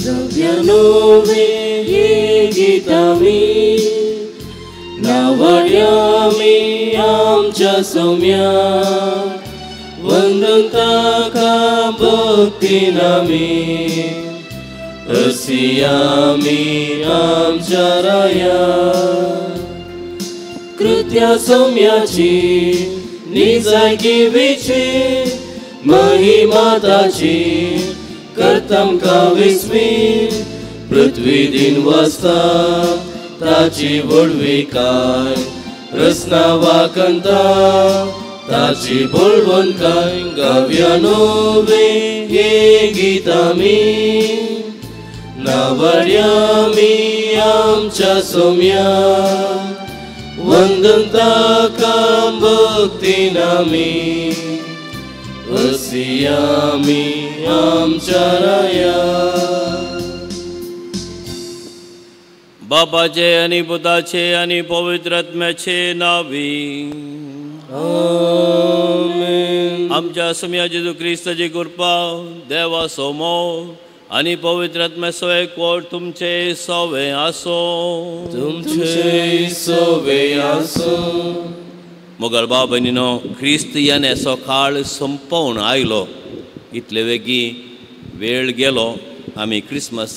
गव्यानोवे हे गीतामी नावड्यामी आमच्या सौम्या वंदन ताका भक्तीन आमी असी आमी आमच्या राया कृत्या सौम्याची निजायकीची महिमा ताची करतमकां विस्मीत पृथ्वी दिन वसता ताची व्हडविकाय रसना वाकंता ताची बळवंतकाय गाव्या नोवे हे गीतामी नावड्यामी आमच्या सौम्या वंदन ताका भक्तीन आमी असी आमी आमच्या राया. बाबाचे आनी पुताचे आनी पवित्र आत्म्याचे नावी आमेन. आमच्या सुम्या जेजू क्रिस्ताची कृपा देवाचो मोग आनी पवित्र आत्म्याचो एकवट तुमचे सवे आसो. तुमचे सवे आसो. मोगाळ भाव भयणीनो, क्रिस्त येण्याचो काळ संपोवन आयलो. इतले वेगीं वेळ गेलो. आमी क्रिसमस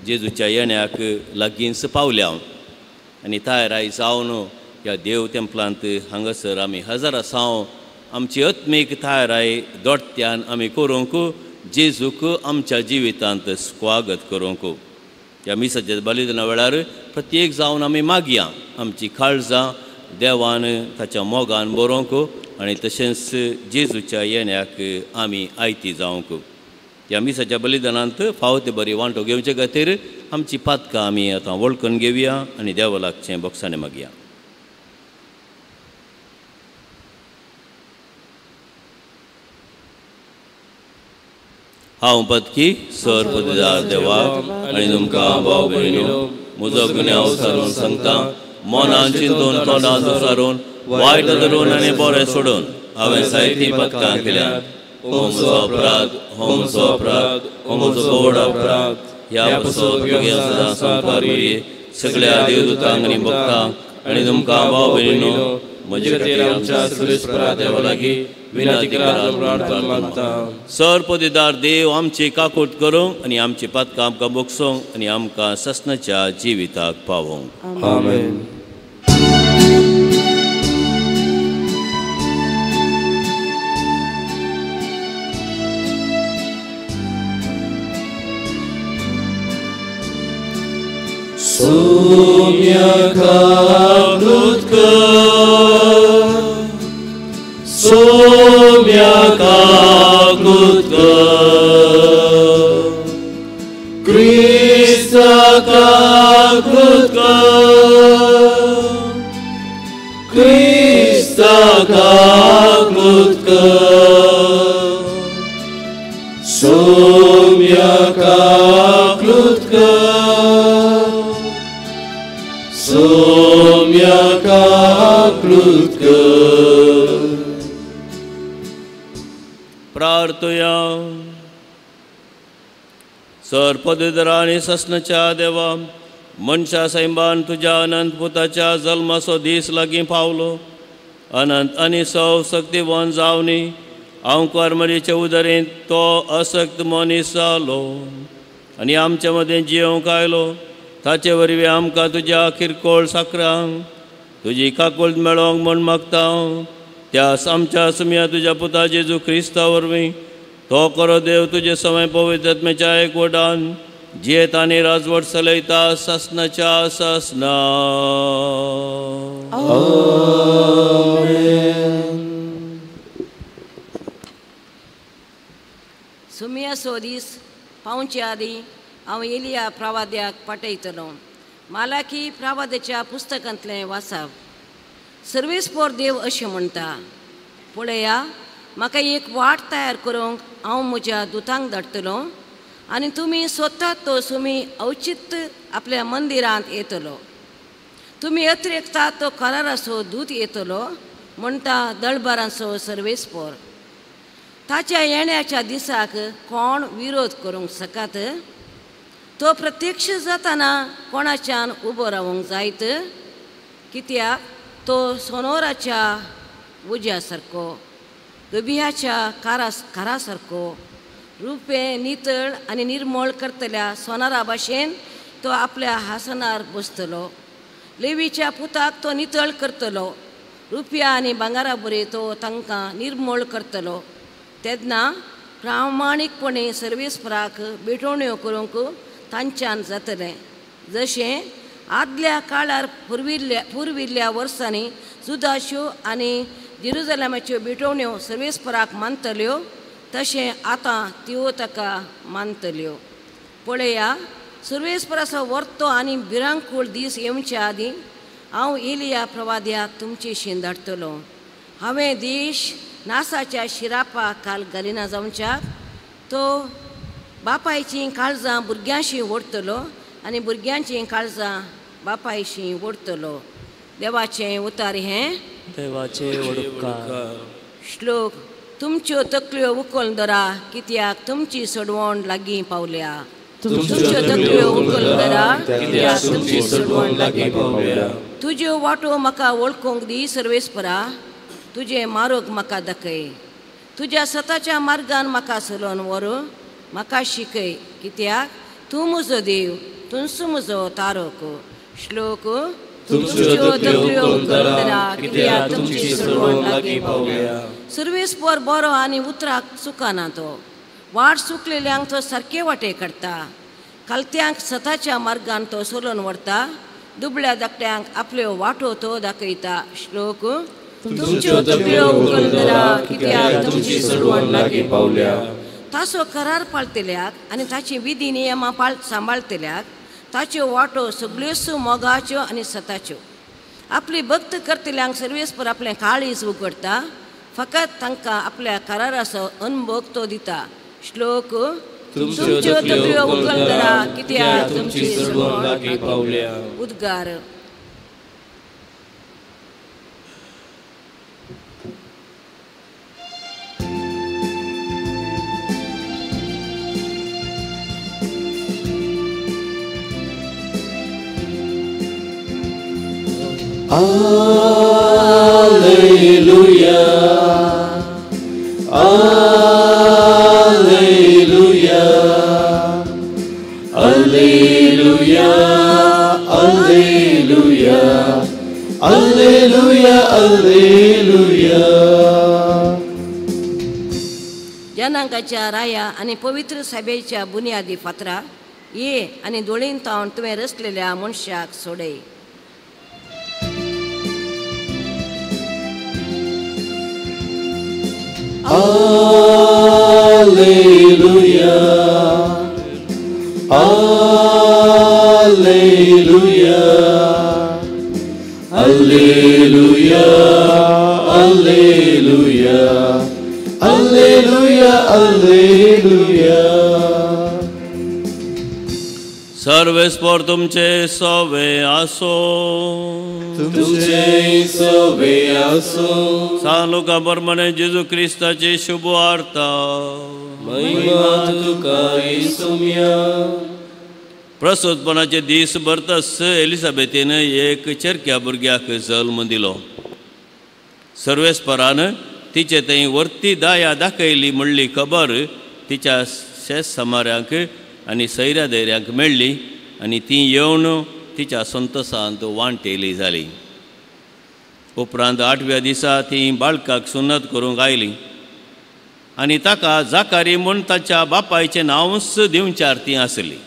जेजूच्या येण्याक लागींच पावल्या आनी तयाराय जावन ह्या देव तेंपलांत हांगासर आमी हजारा साव आमची आत्मीक तयाराय दोट्ट्यान आमी करूंक जेजूक आमच्या जिवितांत स्वागत करूंक. ह्या मिसाच्या बलिदाना वेळार प्रत्येक जावन आमी मागया आमची काळजां देवान ताच्या मोगान बरोवंक आनी तशेंच जेजूच्या येण्याक आमी आयती जावंक. ह्या मिसाच्या बलिदानांत फावो ते बरी वांटो घेवचे खातीर आमची पातकां आमी आतां वळखून घेवया आनी देवा लागचें बोगसाणें मागया. हांव पदकी सर पदवीदार देवाक आनी तुमकां भाव भयणीनो म्हजो गुन्यांव सारून सांगता. मनान चिंतून तोंडान सारून वायट धरून आनी बरें सोडून हांवें जायतीं पदकां केल्यांत. हो म्हजो अपराध, हो म्हजो अपराध, हो म्हजो व्हड अपराध. ह्या पासत सदां संवसार सगळ्या देवदूतांक आनी भक्तांक आनी तुमकां भाव भयणीनो म्हजे खातीर आमच्या सर्वेस्परा देवा लागीं विनंती करात प्रार्थना मागता. सर पदवीदार देव आमची काकूट करूंक आनी आमची पातकां आमकां बोगसोंक आनी आमकां ससनाच्या जिविताक पावोवंक. आमेन. सोम्या काकूट कर, सोम्या काकूट कर, क्रिस्ता काकूट कर, क्रिस्ता काकूट कर, सोम्या काकूट कर, सोम्या काकूट कर. प्रार्थया. सर पदवीधरा आनी ससनाच्या देवा, मनशा सैमान तुज्या अनंत पुताच्या जल्माचो दीस लागीं पावलो. अनंत आनी सौ शक्तिवान जावनी हांव मरीचे उदरेंत तो असक्त मनीस जालो आनी आमचे मदें जियोवंक आयलो. ताचे वरवीं आमकां तुज्या किरकोळ साकरांक तुजी काकुळट मेळोवंक म्हूण मागता. त्या आमच्या सुम्या तुज्या पुता जेजू क्रिस्ता वरवीं तो करो देव तुजे समय पवित्र आत्म्याच्या एकवटान जियेत आनी राजवट चलयता सासनाच्या सासना. आमेन. सुम्या सो दीस पावचे आदीं हांव एलिया प्रवाद्याक पाठयतलो. मालाकी प्रवाद्याच्या पुस्तकांतलें वाचाप. सर्वेस्पोर देव अशें म्हणटा, पळया म्हाका एक वाट तयार करूंक हांव म्हज्या दुतांक धाडटलो आनी तुमी सोदतात तो सुमी अवचित आपल्या मंदिरांत येतलो. तुमी अतिरेकतात तो कराराचो दूत येतलो म्हणटा दळबारांचो सर्वेस्पोर. ताच्या येण्याच्या दिसाक कोण विरोध करूंक शकत? तो प्रत्यक्ष जाताना कोणाच्यान उबो रावंक जायत? कित्याक तो सोनोराच्या उज्या सारको, गबियाच्या कारा सारको, रुपें नितळ आनी निर्मळ करतल्या सोनारा भाशेन तो आपल्या हासनार बसतलो. लेवीच्या पुताक तो नितळ करतलो, रुपया आनी भांगरा बरी तो तांकां निर्मळ करतलो. तेन्ना प्रामाणीकपणे सर्वेस्पराक भेटवण्यो करूंक तांच्यान जातलें, जशें आदल्या काळार पुर्विल्ल्या वर्सांनी जुदाच्यो आनी जेरुजलेमाच्यो भेटवण्यो सर्वेस्पराक मानतल्यो तशें आतां त्यो ताका मानतल्यो. पळया, सर्वेस्पराचो वर्तो आनी भिरांकूळ दीस येवचे आदीं हांव एलिया प्रवाद्याक तुमचे धाडटलो. हांवें देश नासाच्या शिरापा काल घालिना जावच्याक तो बापायचीं काळजां भुरग्यांशी ओडटलो आनी भुरग्यांचीं काळजां बापायशी ओडटलो. देवाचें उतार हें देवाचें उपकार. श्लोक. तुमच्यो तकल्यो उखल धरा, कित्याक तुमची सोडवण लागीं पावल्या. तुमच्यो तकल्यो उखल धरा, कित्याक तुमची सोडवण लागीं पावल्या. तुज्यो वाटो म्हाका वळखूंक दी सर्वेस्परा, तुजें मार्ग म्हाका दाखय. तुज्या सताच्या मार्गान म्हाका चलोवन व्हर, म्हाका शिकय, कित्याक तूं म्हजो देव, तूंच म्हजो तारक. श्लोक. तुमच्यो तकल्यो उखल धरा, कित्याक तुमची सोडवण लागीं पावल्या. सर्वेस्पर बरो आनी उतराक चुकना तो, वाट चुकलेल्यांक तो सारके वाटे काडटा. कालत्यांक सताच्या मार्गान तो चलोवन व्हरता, दुबळ्या धाकट्यांक आपल्यो वाटो तो दाखयता. श्लोक. तुमच्यो तकल्यो उखल धरा, कित्याक तुमची सोडवण लागीं पावल्या. ताचो करार पाळटल्याक आनी ताची विधी नियमां सांबाळटल्याक ताच्यो वाटो सगळ्योच मोगाच्यो आनी सताच्यो. आपली भक्त करतल्यांक सर्वेस्पर आपलें काळीज उगडटा, फकत तांकां आपल्या कराराचो अनभोग तो दिता. श्लोक. तुमच्यो तकल्यो उखल धरा, कित्याक तुमची सोडवण लागीं पावल्या. उद्गार. Alleluia, Alleluia, Alleluia, Alleluia, Alleluia, Alleluia. जनांगाच्या राया आनी पवित्र सभेच्या बुनियादी फातरा ये आनी दोळीन तावन तुवें रचलेल्या मनशाक सोडय. Alleluia, Alleluia, Alleluia, Alleluia, Alleluia, Alleluia. सर्वेस्पर तुमचे सवे आसो, तुमचे सवे आसो. सान लुका प्रमाणे जेजू क्रिस्ताची शुभ वार्ता. महिमा तुका येसुम्या. प्रसूतपणाचे दीस भरतस एलिझाबेथीन एक चेरक्या भुरग्याक जल्म दिलो. सर्वेस्परान तिचे थंय वर्ती दया दाखयली म्हणली खबर तिच्या शेत समाऱ्यांक आनी सैऱ्या धैर्यांक मेळ्ळी आनी ती येवन तिच्या संतोशांत वांटेली जाली. उपरांत आठव्या दिसा ती बाळकाक सुन्नत करूंक आयली आनी ताका जाकारी म्हूण ताच्या बापायचें नांवूच दिवच्यार ती आसली.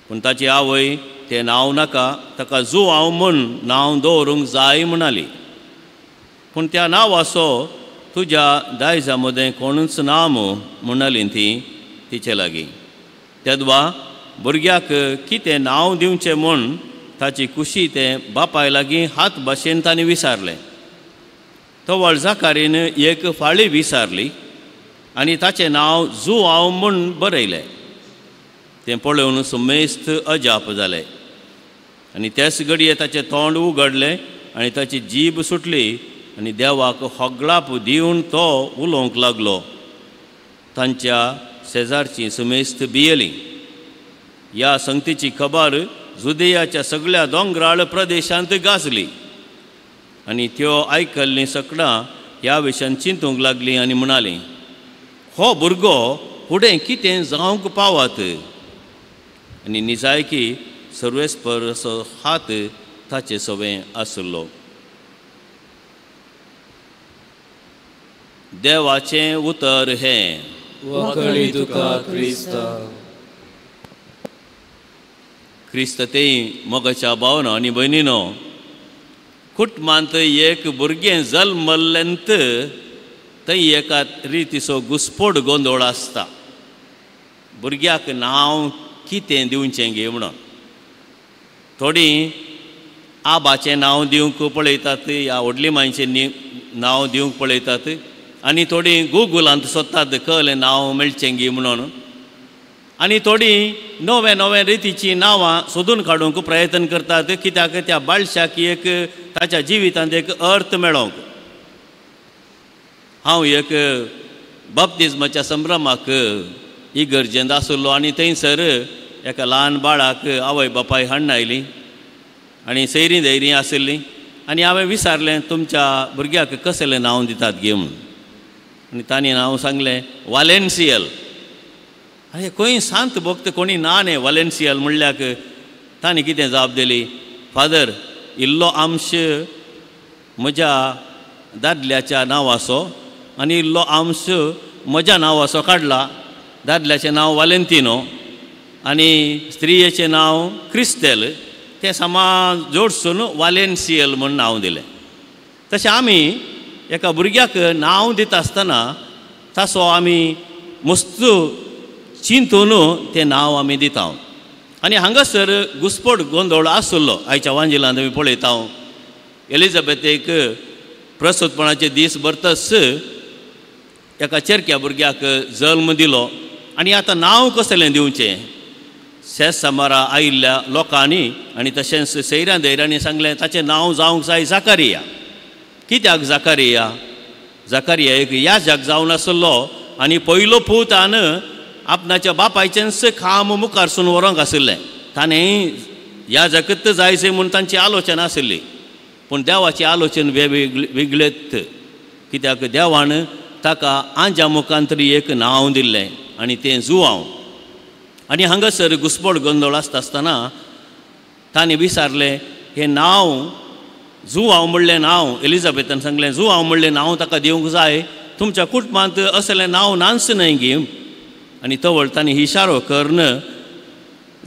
पूण ताची आवय तें नांव नाका, ताका जुवांव म्हूण नांव दवरूंक जाय म्हणाली. पूण त्या नांवाचो तुज्या दायजा मदें कोणूच ना मू म्हणाली ती तिचे लागीं. तेदवा भुरग्याक कितें नांव दिवचें म्हूण ताची खुशी तें बापाय लागीं हात भाशेन तांणी विचारलें. तवळ जाकारीन एक फाळी विचारली आनी ताचें नांव जुवांव म्हूण बरयलें. तें पळोवन सुमेस्त अजाप जालें आनी त्याच घडये ताचें तोंड उगडलें आनी ताची जीब सुटली आनी देवाक होगळाप दिवन तो उलोवंक लागलो. तांच्या शेजारचीं सुमेस्त भियेलीं ह्या संगतीची खबर जुदेयाच्या सगळ्या दोंगराळ प्रदेशांत गाजली आनी त्यो आयकल्लीं सकडां ह्या विशयान चिंतूंक लागलीं आनी म्हणालीं, हो भुरगो फुडें कितें जावंक पावत? आनी निजायकी सर्वेस्परचो हात ताचे सवें आसलो. देवाचें उतर हें. वाकडी तुका क्रिस्ता. क्रिस्त तेय मोगाच्या भावनो आनी भयणीनो, कुटुंबांत एक भुरगें जल्मल्लेंत थंय एका रितीचो घुस्पोड गोंदळ आसता. भुरग्याक नांव कितें दिवचें गे म्हणून थोडीं आबाचें नांव दिवंक पळयतात, ह्या व्हडली मांयचें नांव दिवंक पळयतात आनी थोडीं गुगलांत सोदतात कलें नांव मेळचें गी म्हणून, आनी थोडीं नवे नवे रितीचीं नांवां सोदून काडूंक प्रयत्न करतात, कित्याक त्या बाळशाक एक ताच्या जिवितांत एक अर्थ मेळोंक. हांव एक बाप्तिज्माच्या संभ्रमाक इगर्जेंत आसलो आनी थंयसर एका ल्हान बाळाक आवय बापाय हाडून आयलीं आनी सैरीं धैरीं आशिल्लीं आनी हांवें विचारलें, तुमच्या भुरग्याक कसलें नांव दितात गे म्हणून. आनी तांणी नांव सांगलें वालेन्सियल. आरे खंय सांत भक्त कोणी ना न्ही वालेन्सियल म्हणल्याक. तांणी कितें जाप दिली, फादर इल्लो अंश म्हज्या दादल्याच्या नांवाचो आनी इल्लो अंश म्हज्या नांवाचो काडला. दादल्याचें नांव वालेंतिनो आनी स्त्रियेचें नांव क्रिस्तेल, तें समा जोडसून वालेन्सियल म्हूण नांव दिलें. तशें आमी एका भुरग्याक नांव दिता आसतना ताचो आमी मस्त चिंतून तें नांव आमी दिता. आनी हांगासर घुस्पट गोंदळ आसलो. आयच्या वांजिलांत आमी पळयता, एलिझाबेथेक प्रसूतपणाचे दीस भरतच एका चेरक्या भुरग्याक जल्म दिलो आनी आतां नांव कसलें दिवचें? सेस सामारा आयिल्ल्या लोकांनी आनी तशेंच सैऱ्यां धैर्यांनी सांगलें ताचें नांव जावंक जाय जाकारिया. कित्याक जाकारिया? जाकारिया एक याजक जावन आसलो आनी पयलो पूतान आपणाच्या बापायचेंच काम मुखारसून व्हरूंक आशिल्लें. ताणें याजकच जायचें म्हूण तांची आलोचना आशिल्ली, पूण देवाची आलोचन वेगळेच. कित्याक देवान ताका आंज्या मुखांतरी एक नांव दिल्लें आनी तें जुवांव. आनी हांगासर घुस्पट गोंदळ आसता आसतना तांणी विचारलें, हें नांव जुवांव म्हणलें नांव, एलिझाबेथान सांगलें जुवांव म्हणलें नांव ताका दिवंक जाय, तुमच्या कुटुंबांत असलें नांव नाच न्हय गी. आनी तवळ तांणी इशारो करून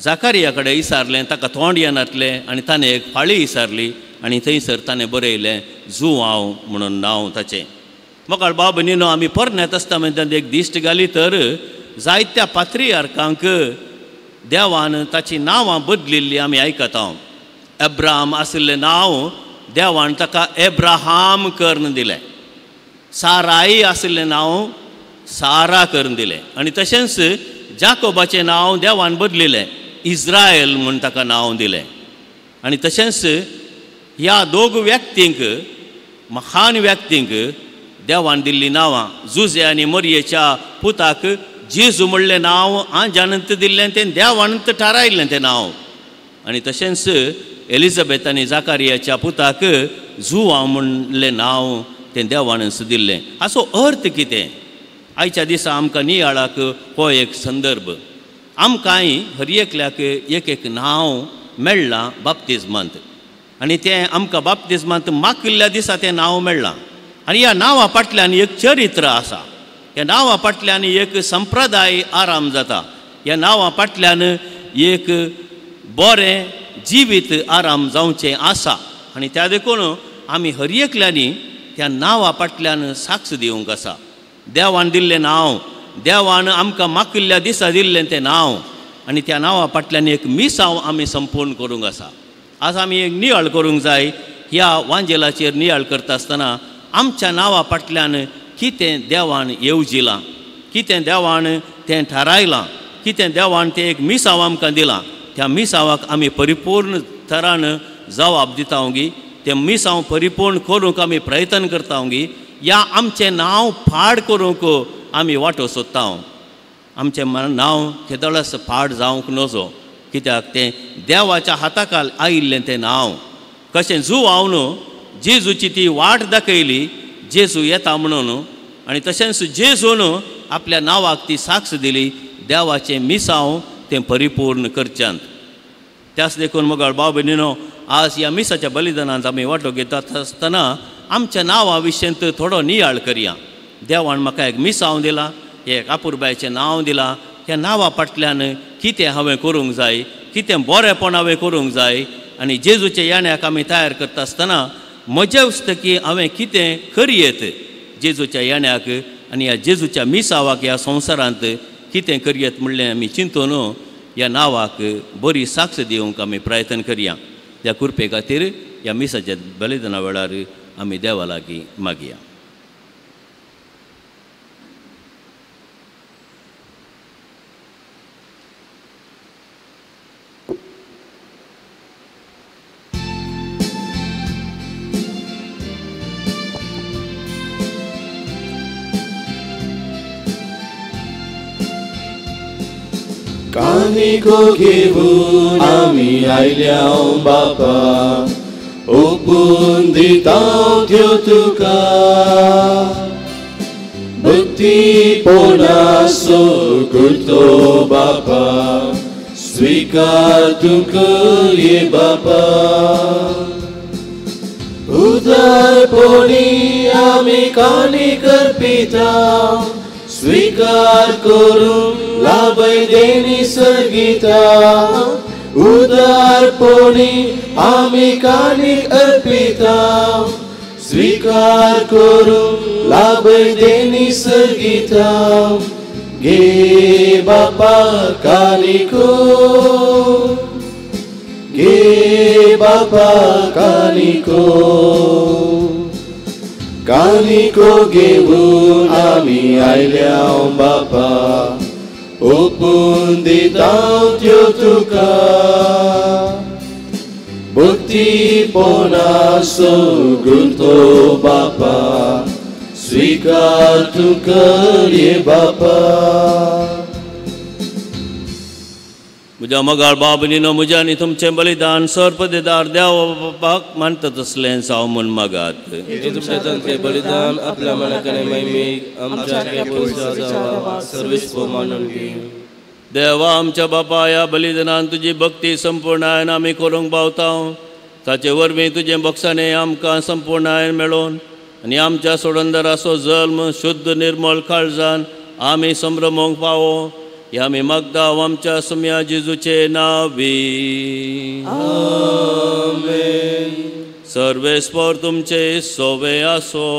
जाकारिया कडेन विचारलें, ताका तोंड येनातलें आनी ताणें एक फाळी विचारली आनी थंयसर ताणें बरयलें जुवांव म्हणून नांव ताचें. मोगाळ बाब न्ही आमी पोरण्या तस्तामेंतांत एक दिश्ट घाली तर जायत्या पात्रियार्कांक देवान ताचीं नांवां बदलिल्लीं आमी आयकता. एब्राम आशिल्लें नांव देवान ताका एब्राहाम करून दिलें, साराई आशिल्लें नांव सारा करून दिलें आनी तशेंच जाकोबाचें नांव देवान बदलिलें, इस्रायल म्हूण ताका नांव दिलें. आनी तशेंच ह्या दोग व्यक्तींक, महान व्यक्तींक देवान दिल्लीं नांवां, जुजे आनी मरयेच्या पुताक जेजू म्हणलें नांव आंजानंत दिल्लें, तें देवानंत थारायल्लें तें नांव. आनी तशेंच एलिझाबेथ आनी जाकारियाच्या पुताक जुवांव म्हणलें नांव तें देवानच दिल्लें. हाचो अर्थ कितें? आयच्या दिसा आमकां नियाळाक हो एक संदर्भ. आमकांय हर एकल्याक एक एक नांव मेळ्ळां बाप्तिज्मांत आनी तें आमकां बाप्तिज्मांत माकिल्ल्या दिसा तें नांव मेळ्ळां. आनी ह्या नांवा फाटल्यान एक चरित्र आसा, ह्या नांवा फाटल्यान एक संप्रदाय आराम जाता, ह्या नांवा फाटल्यान एक बरें जिवीत आराम जावचें आसा. आनी त्या देखून आमी हर एकल्यांनी त्या नांवा फाटल्यान साक्ष दिवंक आसा. देवान दिल्लें नांव, देवान आमकां माकिल्ल्या दिसा दिल्लें तें नांव आनी त्या नांवा फाटल्यान एक मिसांव आमी संपूर्ण करूंक आसा. आज आमी एक नियाळ करूंक जाय. ह्या वांजेलाचेर नियाळ करता आसतना आमच्या नांवा फाटल्यान कितें देवान येवजिलां, कितें देवान तें थारायलां, कितें देवान तें एक मिसांव आमकां दिलां, त्या मिसांवाक आमी परिपूर्ण तरान जवाब दिता गी, तें मिसांव परिपूर्ण करूंक आमी प्रयत्न करता गी, या आमचें नांव पाड करूंक आमी वांटो सोदता. आमचें नांव केदळस पाड जावंक नजो. कित्याक तें देवाच्या हाताकाल आयिल्लें तें नांव. कशें जुवांव जेजूची ती वाट दाखयली, जेजू येता म्हणून, आनी तशेंच जेजून आपल्या नांवाक ती साक्ष दिली देवाचें मिसांव तें परिपूर्ण करच्यांत. त्याच देखून मोगाळ भाव भयणीनो, आज ह्या मिसाच्या बलिदानांत आमी वांटो घेतात आसतना आमच्या नांवा विशयंत थोडो नियाळ करया. देवान म्हाका एक मिसांव दिला, एक आपुरबायचें नांव दिलां, ह्या नांवा फाटल्यान कितें हांवें करूंक जाय, कितें बरेंपण हांवें करूंक जाय, आनी जेजूच्या येण्याक आमी तयार करता आसतना म्हज्या पुस्तकी हांवें कितें करयेत जेजूच्या येण्याक आनी ह्या जेजूच्या मिसावाक ह्या संवसारांत कितें करयेत म्हणलें आमी चिंतून ह्या नांवाक बरी साक्ष दिवंक आमी प्रयत्न करया. त्या कृपे खातीर ह्या मिसाच्या बलिदाना वेळार आमी देवा लागीं मागया. कानिको घेऊन आमी आयल्या बापा, ओपून दिता त्यो तुका, भक्ती पोनासो करतो बापा, स्वीकार तुका ये बापा. उदारपणी आमी कानी करपिता, स्वीकार करून लाभय देणी सर्गिता. उदारपणी आमी कानी अर्पिता, स्वीकार करून लाभय देणी सर्गिता. गे बापा कानिको, गे बापा कानिको, कानिको घेऊन आमी आयल्या बापा, ओपून दिता त्यो तुका, भक्ती पोनासो गुरतो बापा, स्वीकार तुका ये बापा. म्हज्या मोगाळ बाब भयणीनो, म्हज्या आनी तुमचें बलिदान सर्पदेदार देव बापाक मानता तसलें जावं म्हूण मागात. तुमच्या तंत्रे बलिदान आपल्या मनाकडे महिमेक आमच्या सर्वेस्पर मानून घे. देवा आमच्या बापा, ह्या बलिदानान तुजी भक्ती संपूर्णायन आमी करूंक पावता, ताचे वरवीं तुजें बक्षाणें आमकां संपूर्णायन मेळोवन आनी आमच्या सोडंदराचो जल्म शुद्ध निर्मळ काळजान आमी संभ्रमूंक पावो. ह्या आमी मागता आमच्या सुम्या जेजूचे नांवी. आमेन. सर्वेस्पर तुमचे सोवे आसो,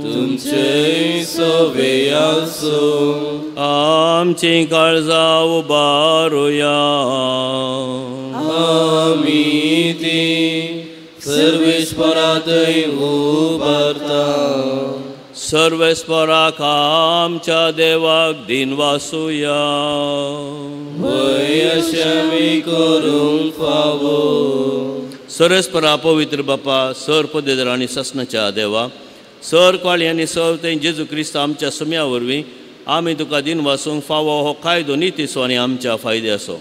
तुमचे सोवे आसो. आमची काळजां उबारुया, आमी ती सर्वेस्परांतय उबारता. सर्वेस्पराक आमच्या देवाक दिनवासुया, वय अशें आमी करूंक फावो. सर्वेस्परा पवित्र बापा, सर पदेदर आनी सासणाच्या देवा, सर काळी आनी सर तें जेजू क्रिस्त आमच्या सुम्या वरवीं आमी तुका दिनवासूंक फावो हो कायदो नितीचो आनी आमच्या फायद्याचो.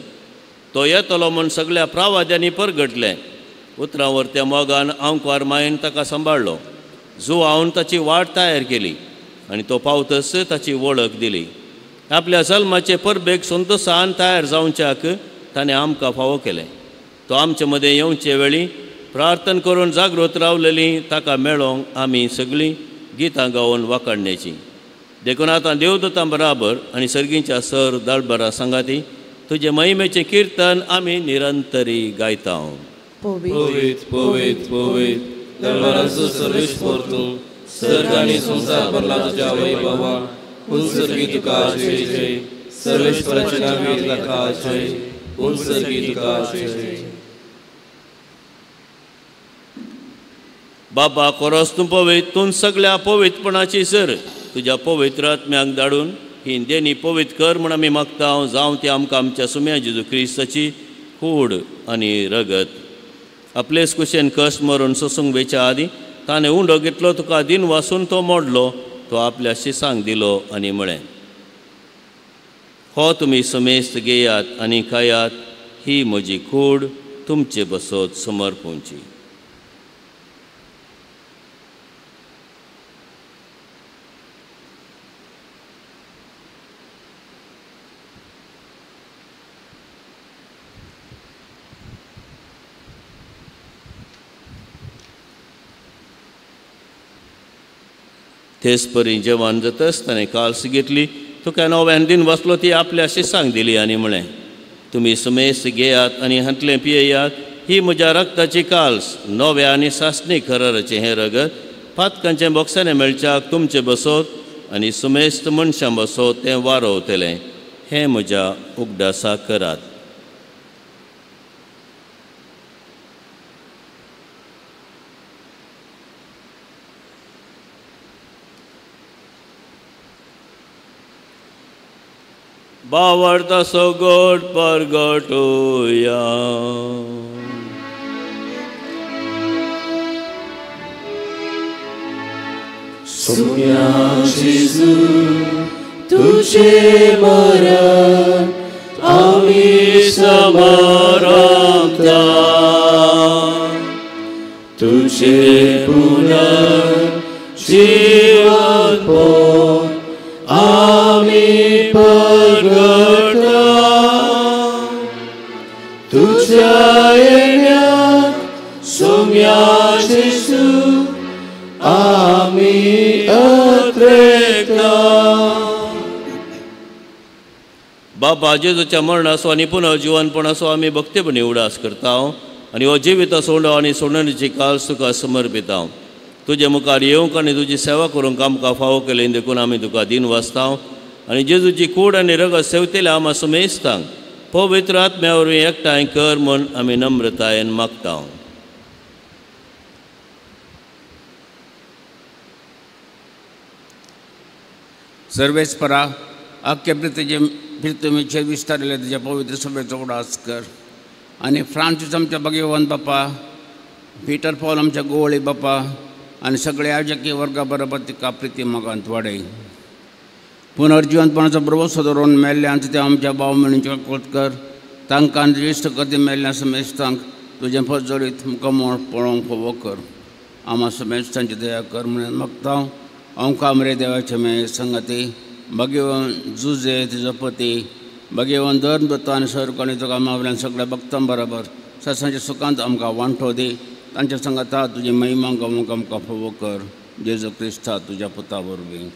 तो येतलो म्हूण सगळ्या प्रावाद्यांनी परगटलें. उतरां वरत्या मोगान आंकवार मायेन ताका सांबाळ्ळो. जुवावन ताची वाट तयार केली आनी तो पावतच ताची वळख दिली. आपल्या जल्माचे परबेक संतोसान तयार जावच्याक ताणें आमकां फावो केलें. तो आमचे मदें येवचे वेळी प्रार्थना करून जागृत रावलेली ताका मेळोंक आमी सगळीं गितां गावन वाखाणण्याचीं. देखून आतां देवदूतां बराबर आनी सर्गीच्या सर दळबरा सांगाती तुजे महिमेचें किर्तन आमी निरंतरी गायता. पवित्र पवित्र पवित्र दरबाराचो सर्वेस्पर तूं, सर्ग आनी संवसार भरला तुज्या वैभवान. उंचसर्गी तुका जय जय, सर्वेस्पराचे नांवी ताका जय, उंचसर्गी तुका जय जय. बाबा कोरस तूं पवित्र, तूं सगळ्या पवित्रपणाची सर तुज्या पवित्र आत्म्याक धाडून ही देणी पवित्र कर म्हूण आमी मागता. जावं ती आमकां आमच्या सुम्या जेजू क्रिस्ताची कूड आनी रगत. आपलेच कुशेन कश्ट मरून सोसूंक वेच्या आदीं ताणें उंडो घेतलो, तुका दिन वासून तो मोडलो, तो आपल्या शिसांक दिलो आनी म्हळें, हो तुमी समेस्त घेयात आनी खायात, ही म्हजी कूड तुमचे बसत समर्पूंची. तेच परी जेवण जातच ताणें काल्स घेतली, तुका नव्यान दिन बसलो ती आपल्या शिसांक दिली आनी म्हळें, तुमी सुमेस घेयात आनी हांतलें पियेयात, ही म्हज्या रक्ताची काल्स, नव्या आनी सासणी खराराचें हें रगत पातकांचें बोक्सांनी मेळच्याक तुमचें बसोत आनी सुमेस्त मनशां बसोत तें वारोवतलें, हें म्हज्या उगडासाक करात. बावडता सगोट परगटोया. सोम्या जेजू तुझे मरण आमी समरता, तुझे पुनर्जीवन आमी परगटा, तुझ्या येण्याक सोम्या जेजू आमी अत्रेकता. बाबा जेजूच्या मरणाचो आनी पुनर्जीवनपणाचो आमी भक्तीपणी उडास करता आनी हो जिविता सोंडो आनी सोंडणीची काल तुका समर्पिता. तुजे मुखार येवंक आनी तुजी सेवा करूंक आमकां फावो केली देखून आमी तुका दिन वाचता आनी जेजूची कूड आनी रगत सेवतेल्या आमा सुमेस्तांक पवित्र आत्म्या वरवीं एकठांय कर म्हूण आमी नम्रतायेन मागता. सर्वेस्परा आख्या पृथ्वीचे पृथ्वीचेर विस्तारिल्ले तुज्या पवित्र सभेचो उडास कर आनी फ्रांसीस आमच्या भगवान बापा, पीटर पॉल आमच्या गोवळी बापा आनी सगळे आयोजकी वर्गा बरोबर तिका प्रिती मोगांत वाडय. पुनर्जिवनपणाचो भरवंसो दवरून मेल्ल्यांत ते आमच्या भाव भयणींच्यो कोत कर, तांकां आनी इश्ट कदी मेल्ल्या समेस्तांक तुजें फजोरीत मुखामळ पळोवंक फावो कर. आमा समेस्तांची दया कर म्हणून मागता. आमकां मरे देवाचे मे संगती भगवान जुजे तुजो पती भगवान धर्म दत्ता आनी स्वर्ग आनी तुका मावल्यान सगळ्या भक्तां बरोबर ससांच्या सुखांत आमकां वांटो दी. तांच्या संगता तुजी महिमा गावंक आमकां फावो कर. जेजू क्रिस्ता तुज्या पुता वरवीं.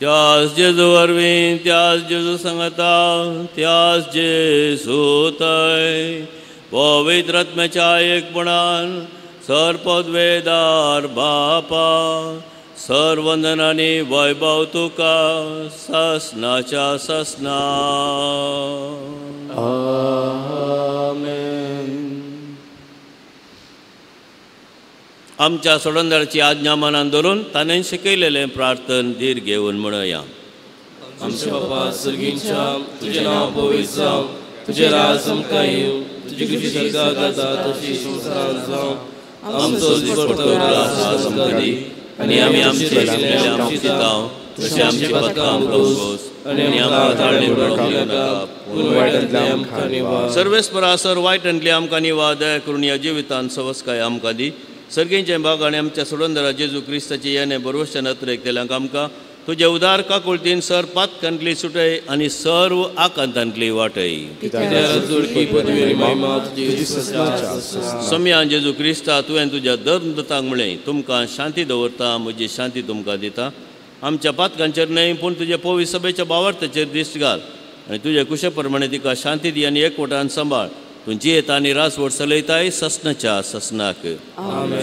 त्यास जेजू वरवीं, त्यास जेजू संगता, त्यास जेजू थंय पवित्र आत्म्याच्या एकपणान सर्पद्वेदार बापा सर्वंदन आनी वैभव तुका ससनाच्या ससना. आमेन. आमच्या सोडंदाराची आज्ञा मनान धरून ताणें शिकयलेलें प्रार्थन धीर घेवन म्हणया. आमच्या बापा सर्गींच्या, तुजें नांव पवित्र जावं, तुजें राज आमकां येवं, तुजी खुशी स्वर्गांत जाता तशी संवसारांत जावं. आमचो दिसपट्टो ग्रास आज आमकां दी आनी आमी आमचे आमची दिता तशें आमची पथकां आमकां उगोस आनी आमकां ताळणे पडोवंक नाका, पूण वायटांतले आमकां निवार. सर्वेस्परा सर वायटांतले आमकां निवार, दया करून ह्या जिवितान सवस्काय आमकां दी. सर्गींचे भाग आनी आमच्या सोडंदरा जेजू क्रिस्ताची येणे बरवश्या नत्रेक केल्यांक आमकां तुजे उदार काकुळतीन सर पातकांतली सुटय आनी सर्व आकांतांतली वाटय. सम्यान जेजू क्रिस्ता तुवें तुज्या धर्मदूतांक म्हणलें, तुमकां शांती दवरता, म्हजी शांती तुमकां दिता. आमच्या पातकांचेर न्हय पूण तुजे पवित्र सभेच्या भावार्थाचेर दिश्ट घाल आनी तुजे कुशे प्रमाणे तिका शांती दी आनी एकवटान सांबाळ. तूं जियेता आनी रासवट चलयताय ससनाच्या ससनाक.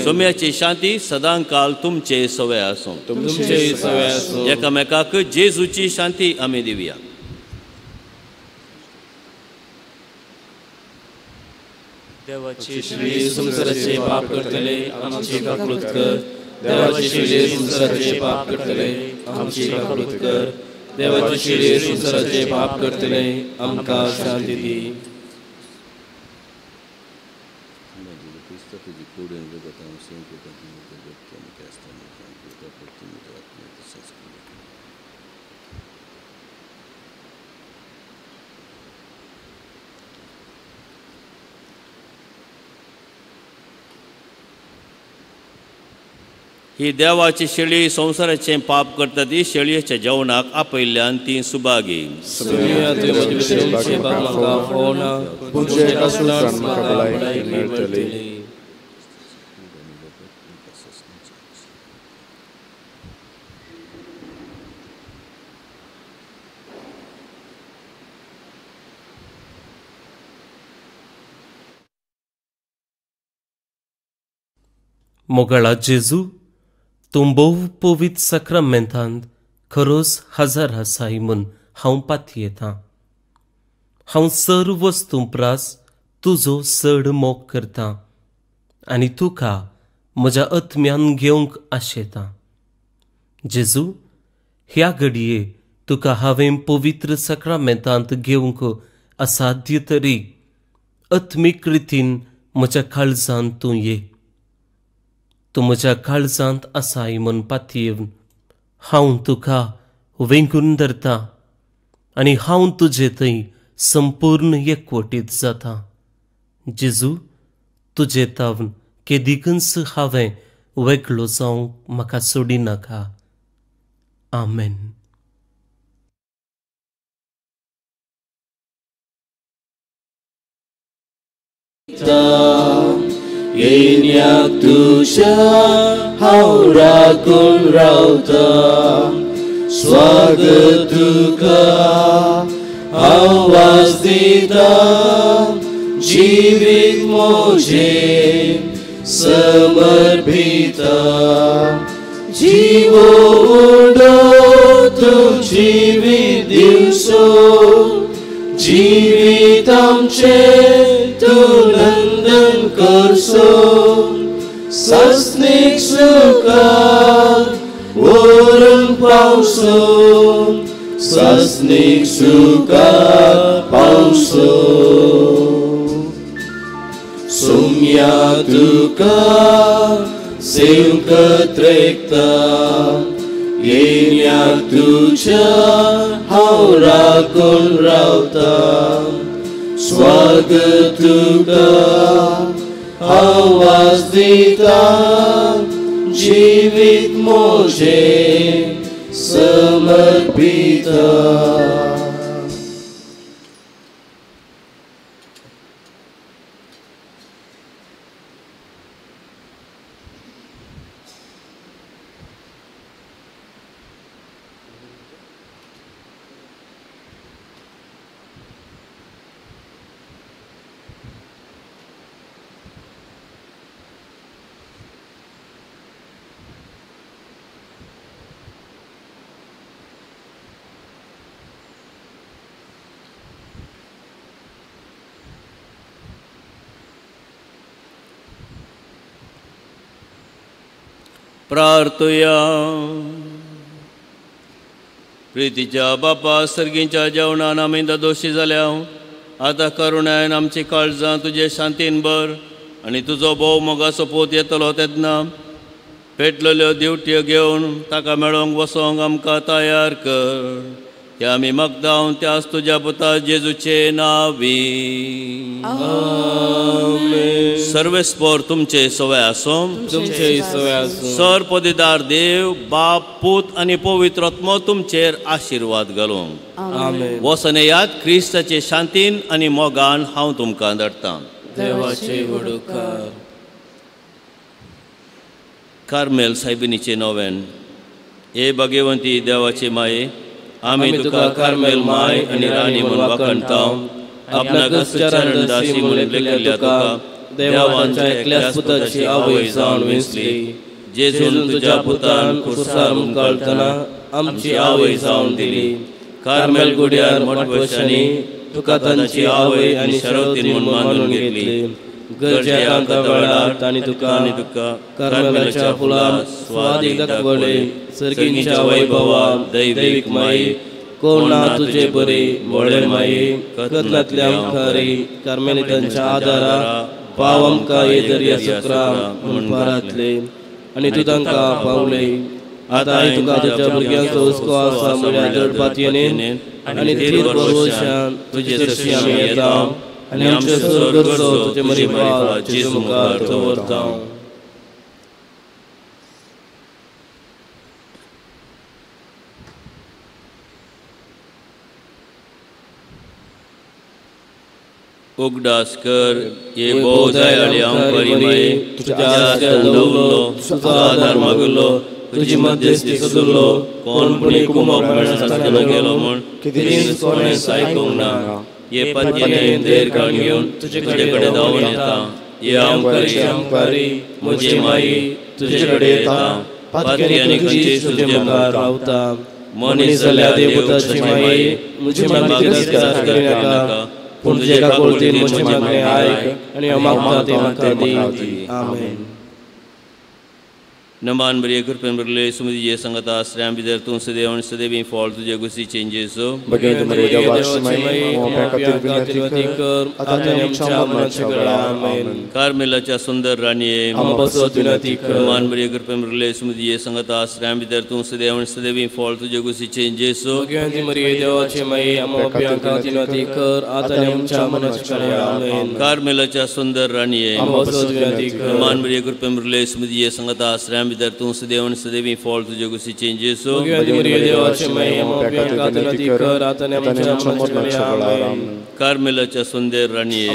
सोम्याची शांती सदांकाल तुमचे सवे आसूं. एकामेकाक जेजूची शांती आमी दिवया. देवाची श्री संवसाराचे पाप करतले आमची काकळूत कर. देवाची श्री संवसाराचे पाप करतले आमची काकळूत कर. देवाची श्री संवसाराचे पाप करतले आमकां शांती दी. ही देवाची शेळी संवसाराचें पाप करता ती शेळयेच्या जेवणाक आपयल्ल्यान ती सुभागी. मोगाळा जेजू, तूं भोव पवित्र साक्रामेंतांत खरोच हजर आसाय म्हूण हांव पातयेतां. हांव सर्व वस्तूं प्रास तुजो चड मोग करतां आनी तुका म्हज्या आत्म्यान घेवंक आशेतां. जेजू, ह्या घडये तुका हांवें पवित्र साक्रामेंतांत घेवंक असाध्य तरी आत्मीक रितीन म्हज्या काळजांत तूं ये. तूं म्हज्या काळजांत आसाय म्हूण पातयेवन हांव तुका वेंगून धरता आनी हांव तुजे थंय संपूर्ण एकवटीत जाता. जेजू, तुजे तावन केदिकूच हांवें वेगळो जावंक म्हाका सोडिनाका. आमेन. येन्याक तुज्या हांव राखून रावता, स्वागत तुका आवाज दिता, जिवीत म्हजें समर्पिता, जिवो उडो तूं जिवीत दिवसो, जिवीत आमचें तूं नंदन करसो, सस्नीक सुखाक व्हरून पावसो, सस्नीक सुखाक पावसो. सोम्या तुका सेवकत रेखता, येन्याक तुज्या हांव राखून रावता, स्वागत तुका आवाज दिता, जिवीत म्हजें समर्पिता. प्रार्थुया. प्रितीच्या बापा, सर्गींच्या जेवणान आमी दोशी जाल्या, आतां करुणायन आमची काळजां तुजे शांतीन भर आनी तुजो भोव मोगाचो पूत येतलो तेन्ना पेटलेल्यो दिवट्यो घेवन ताका मेळोंक वसोंक आमकां तयार कर. त्या आमी मगदावन त्याच तुज्या पुता जेजूचे नावी. सर्वेस्पोर तुमचे सवय आसो, तुमचे सवय आसो. सर पदिदार देव बाप पूत आनी पवित्र आत्मो तुमचेर आशिर्वाद घालूं. आमेन. वसने याद क्रिस्ताचे शांतीन आनी मोगान हांव तुमकां धाडटां. देवाचे व्हड उपकार. कार्मेल सायबिणीचे नोवेन. हे भाग्यवंती देवाचे माये, आमी तुका कार्मेल my आनी राणी म्हूण वाखणता. आपणाक चरण दासी म्हूण लेखिल्ल्या तुका देवाच्या एकल्याच पुताची आवय जावन वेंचली. जेजून तुज्या पुतान खुर्सार उमकाळतना आमची आवय जावन दिली. कार्मेल गुड्यार मठवशांनी तुका तांची आवय आनी शरवतीन म्हूण मानून घेतली. गरजेच्या वेळार तांणी तुका कार्मेलाच्या फुलां स्वादीक दाखवले. सर्गींच्या वैभवा दैवीक माई, कोण ना तुजे बरी भोळे माई, कथनांतल्या मुखारी कार्मेलितांच्या आदारा पाव आमकां हे दर्या सुक्रा म्हूण पारातले आनी तूं तांकां पावले. आतां तुका तुज्या भुरग्यांचो हुस्को आसा म्हळ्यार दृढ पातयेन आनी थीर भरवशान तुजे सरशी आमी येता आनी आमचे सर्व तुजे मरिफात जेजू मुखार दवरता. उगडास कर हे भोव दयाळी आमकां माये, तुज्या आसऱ्यार दवरलो, तुजो आदार मागलो, तुजी मध्यस्थी सोदलो, कोण पुणी कुमोक मेळनासतना गेलो म्हूण कितेंच कोणेंच आयकूंक ना. हे पातयेन धैर्य काडून घेवन तुजे कडेन धांवून येता. हे आमकारी म्हजी माई तुजे कडेन येता, पातकी आनी खंयचीच तुजे मुखार रावता. मनीस जाल्यार देवताची माई म्हजी मागणी तिरस्कार करिनाका, पूण तुजे काकुळतीन म्हजें मागणें आयक आनी हांव मागता तें म्हाका दी. आमेन. नमान बरी कृपेन भरले सुमती संगता आसऱ्यां भितर तूं सदैव आनी सदैव फॉल तुजे गुसीचें जेजू. कार्मेलाच्या सुंदर राणये नमान बरी कृपेन भरले सुमती संगता आसऱ्यां भितर तूं सदैव आनी सदैव फॉल तुजे गुसीचें जेजू. कार्मेलाच्या सुंदर राणये नमान बरी कृपेन भरले सुमती संगता आसऱ्यां भितर तूं सदैव आनी सदैव फॉल तुजे गुसीचें जेजू. कार्मेलाच्या सुंदर राणये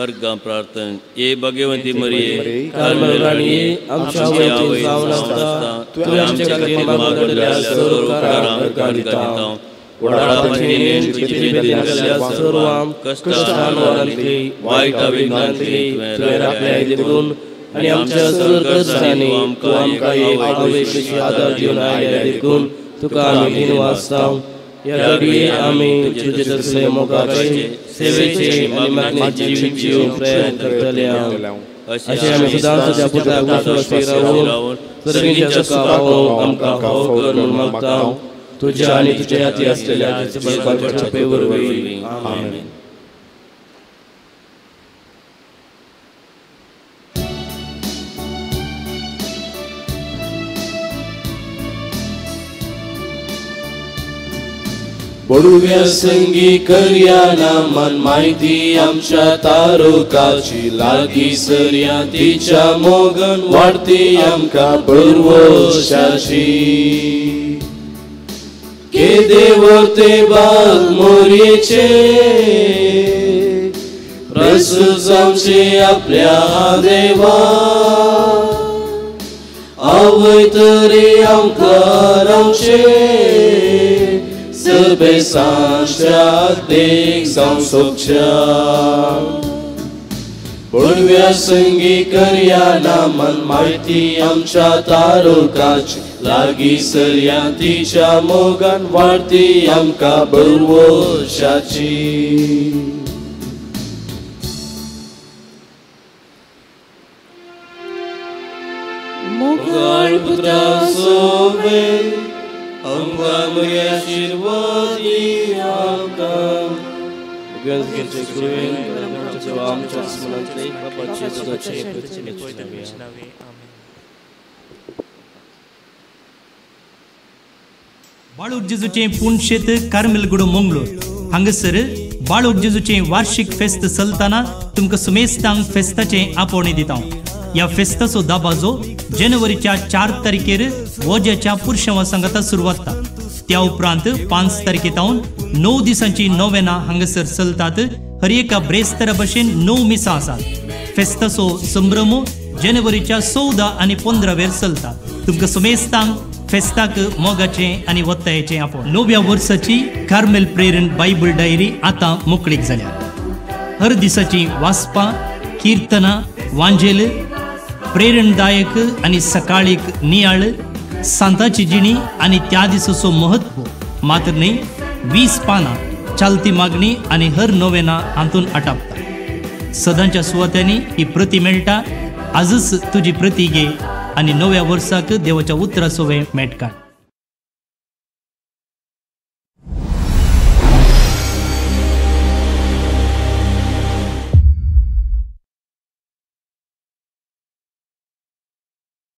अर्घां प्रार्थन. हे भगवंती मरिये कार्मेल राणये आमच्या आवय जावन आसता तुवें आमचे खातीर मागलेल्या सर्व उपकारांक अर्घां दिता. कश्टांतली वायट विघ्नांतली तुवें राखल्या देखून आनी आमच्या सर्व गरजांनी तूं आमकां एक आवय कशी आदार दिवन आयल्या देखून तुका आमी दिनवासता. ह्या घडये आमी तुजे तसले मोगाचे सेवेचे आनी मागणेचे जिवीत जिवूंक प्रयत्न करतले. अशें आमी सदांच तुज्या पुताक विश्वासी रावून सर्गीच्या सुखा पावोवंक आमकां फावो कर म्हूण मागता. तुज्या आनी तुज्या हाती आसलेल्या कृपे वरवीं. आमेन. बडुव्या संगी करया नामान माहिती आमच्या तारुकाची लागी सरया तिच्या मोगन वाडती आमकां बरवशाची. केदेवर ते बाग मोरयेचे प्रस्तुत जावचे आपल्या देवा आवय तरी आमकां रावचे सर्वेसांच्या देख जावं सोबच्या. बडव्या संगी करया नामान माहिती आमच्या तारुकाची लागी सरया तिच्या मोगान वाडती आमकां बरवशाची. मोगाळ पुत्रा सोबे आमकां मरे आशिर्वादी आमकां बाळूक जेजूचें पुणशेत कार्मेलगुडो मंगळूर हांगासर बाळूक जेजूचें वार्षिक फेस्त चलतना तुमकां सुमेस्तांक फेस्ताचें आपोवणें दिता. ह्या फेस्ताचो दाबाजो जानेवारीच्या 4 तारखेर वोज्याच्या पुरशांवा सांगाता सुरवात जाता. त्या उपरांत 5 तारखे तावन 9 दिसांची नोवेना हांगासर चलतात. हर एका ब्रेस्तारा भशेन 9 मिसां आसात. फेस्ताचो संभ्रम जानेवारीच्या 14 आनी 15 वेर चलता. तुमकां सुमेस्तांक फेस्ताक मोगाचें आनी वत्तायेचें आपोवणें. 9व्या वर्साची कार्मेल प्रेरण बायबल डायरी आतां मोकळीक जाल्या. हर दिसाची वाचपां, किर्तनां, वांजेल, प्रेरणदायक आनी सकाळीक नियाळ, सांताची जिणी आनी त्या दिसाचो महत्व मात्र न्ही 20 पानां चालती मागणी आनी हर नोवेना हातून आटापता. सदांच्या सुवात्यांनी ही प्रती मेळटा. आजच तुजी प्रती घे आनी नव्या वर्साक देवाच्या उतरासोवें मेट काड.